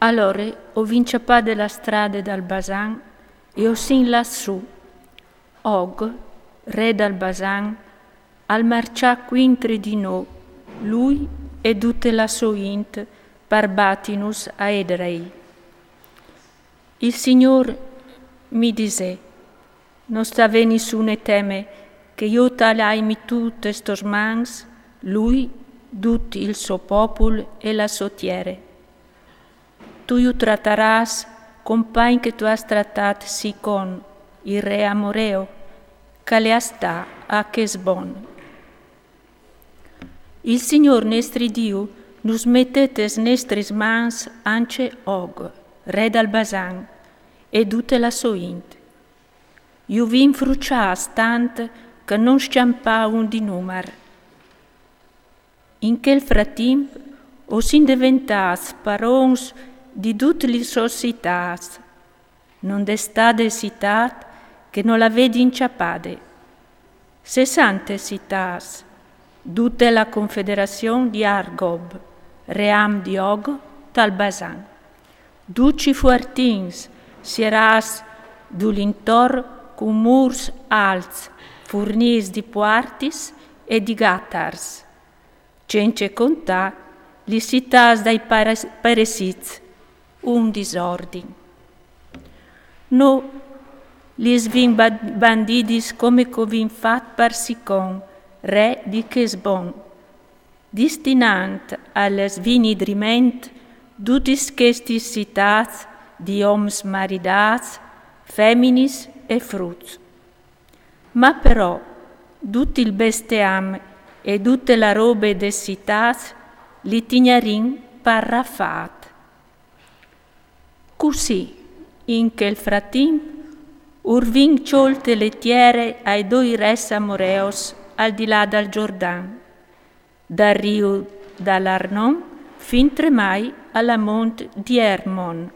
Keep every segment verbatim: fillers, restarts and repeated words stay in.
Alore o vin cjapade la strade dal Basan e o sin lâts sù. Og, re dal Basan, al marcjà cuintri di nô, lui e dute la sô int, par batinus a Edrei. Il Signôr mi disè: No sta vê nissune teme, che jo tal ai mitût tes tôs mans, lui, dut il so popul e la sô tiere. Tu ju tratarâs compagn che tu âs tratât Sicon, il re amoreo, che al è a stâ a Chesbon. Il Signôr nestri Diu nus metè tes nestris mans ancje Og, re dal Basan, e dute la sô int. Ju vin frucjâts tant che no scjampavin di numar. In chel fratimp o sin deventâts parons di dut lis sôs citâts. No 'nd è stade citât che no la vedin cjapade. Sessante citâts, dute la confederazion di Argob, ream di Og, tal Basan. Ducj i fuartins, sierâts dulintor cun mûrs alts, furnîts di puartis e di gatars. Cence contâ lis citâts dai Pare-, Peresits, un disordin. No lis vin ba-, bandidis come che o vin fat par Sicon, re di Chesbon, destinant al svinidriment dutis chestis citâts di oms maridâts, feminis e fruts. Ma però dut il bestiam e dute la robe des citâts li tignarìn par rafât. Cussì, in chel fratimp, ur vin cjolte le tiere ai doi res amoreos al di là dal Gjordan, dal riu dal Arnon fin tremai a la mont di Ermon.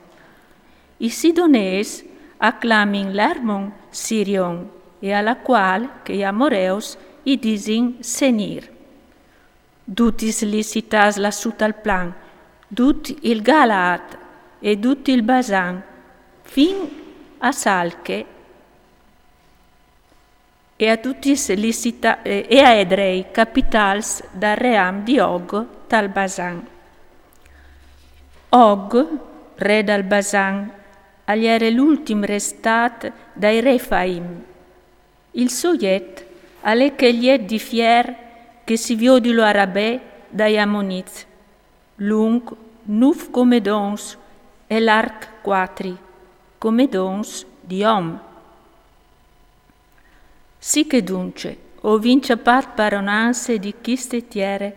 I sidonês a clamin l'Ermon Sirion e a la cual che i amoreos i disin Senir. Dutis lis citâts lassù tal plan, dut il Galaat e dut il Basan, fin a Salche e a dutis lis citâ-, e a Edrei, capitâls dal ream di Og tal Basan. Og, re dal Basan, al jere l'ultim restât dai Refaim. Il so jet al è chel jet di fier che si viodi lu Arabè dai Amonits, lunc nûf comedons e larc cuatri, comedons di om. Sì che duncje, o vin cjapât paronanze di cheste tiere,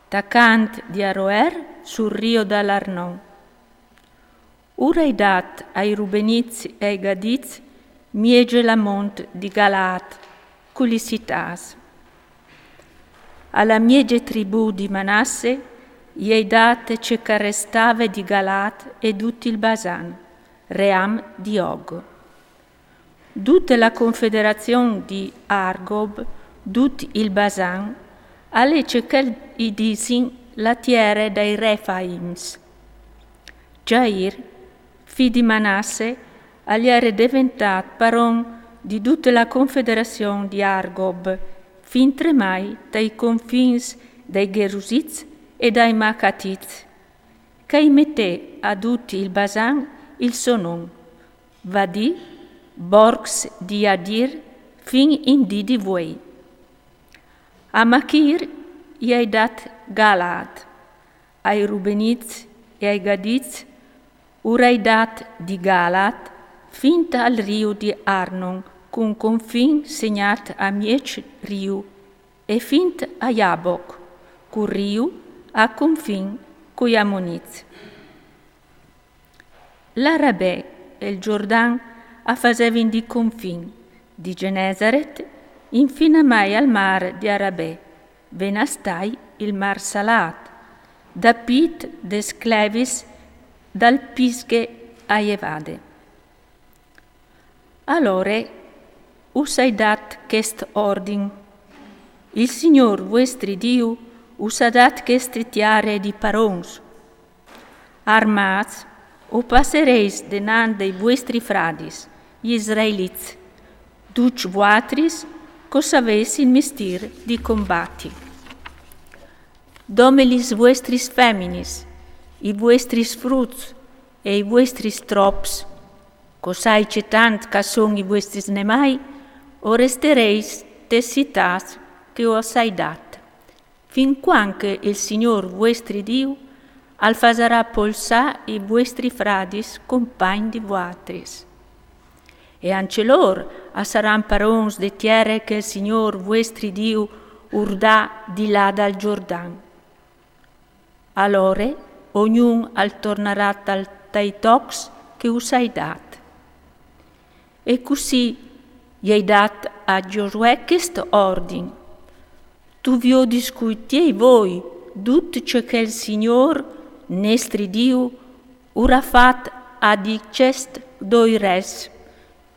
tacant di Aroer sul riu dal Arnon. Ur ai dât ai Rubenits e ai Gadits mieze la mont di Galaat, cu lis citâts. A la mieze tribù di Manasse i ai dât ce che al restave di Galaat e dut il Basan, ream di Og. Dute la confederazion di Argob, dut il Basan, al è ce che i disin la tiere dai Refaims. Jair, fi di Manasse, al jere deventât paron di dute la confederazion di Argob, fin tremai tai confins dai Gerusits e dai Macatits, che i metè a dut il Basan il so non, vadì borcs di Jair fin in dì di vuei. A Machir i ai dât Galaat, ai Rubenits e ai Gadits ur ai dât di Galaat fin al riu di Arnon, cun confin segnât a miez riu, e fin a Jaboc, cul riu a confin cui Amonits. L'Arabè e il Gjordan a fasevin di confin, di Genesaret infin a mai al mâr di Arabè, ven a stâi il mâr salât, dapît des clevis dal Pisghe a jevade. Alore us ai dât chest ordin: il Signôr vuestri Diu us à dât cheste tiere di parons. Armâts, O passareis denant dei vuestri fradis, i israelits, ducj vuatris, co savês il mistîr di combati. Dome lis vuestris feminis, i vuestris fruts e i vuestris trops, co sai ce tant ca son i vuestris nemai, o restareis tes citâts che o sai dat, fin cuant che il Signôr vuestri Diu al fasarà polsâ i vuestri fradis compagn di vuatris. E ancje lôr a saran parons de tiere che il Signôr vuestri Diu ur dà di là dal Jordan. Alore ognun al tornarà tal, tai tocs che us ai dat. E cussì i ai dat a Giosuè chest ordin: Tu viodis cui tiei voi dut ce che il Signôr, nestri Diu, ur à fat a di cest doi res.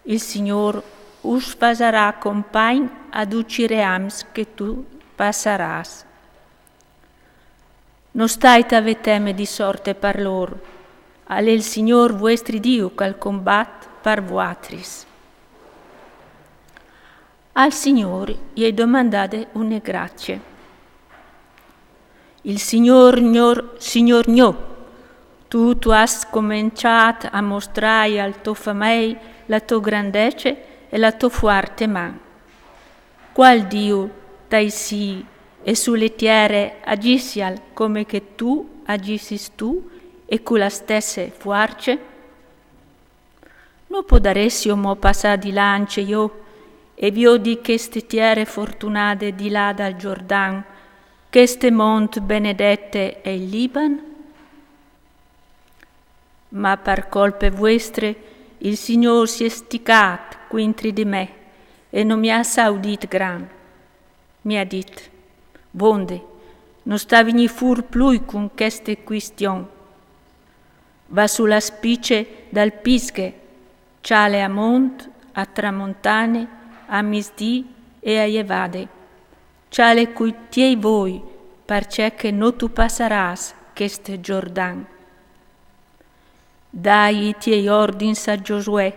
Il Signôr us fasarà compagn a ducj i reams che tu passarâs. No stait a vê teme di sorte par lôr, al è il Signôr vuestri Diu che al combat par vuatris. Al Signôr i ai domandade une gracie. Il Signôr gno, Signôr gno, tu, tu âs començât a mostrâi al to famei la tô grandece e la tô fuarte man. Cuâl Diu tai sî e su le tiere agissial come che tu agissis tu e cu la stesse fuarce? No podaressio mo passâ di là ancje jo e viodi cheste tiere fortunade di là dal Jordan, cheste mont benedete e il Liban? Ma par colpe vuestre il Signôr si è sticât cuintri di me e no mi à saudît gran. Mi à dit: Vonde, no sta vignî fûr plui cun cheste cuistion. Va su la spice dal Pisghe, cjale a mont, a tramontane, a misdì e a jevade. Cjale cui tiei voi, parcè che no tu passarâs chest Jordan. Dai i tiei ordins a Giosuè,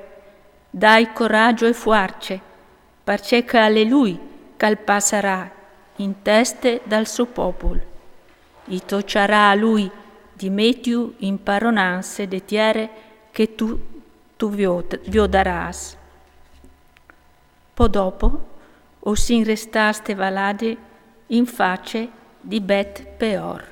dai coragjo e fuarce, parcè che al è lui che al passarà in teste dal so popul. I tocjarà a lui di metiu in paronance de tiere che tu, tu viod, viodarâs. Po dopo o sin restâts te valade in face di Bet Peor.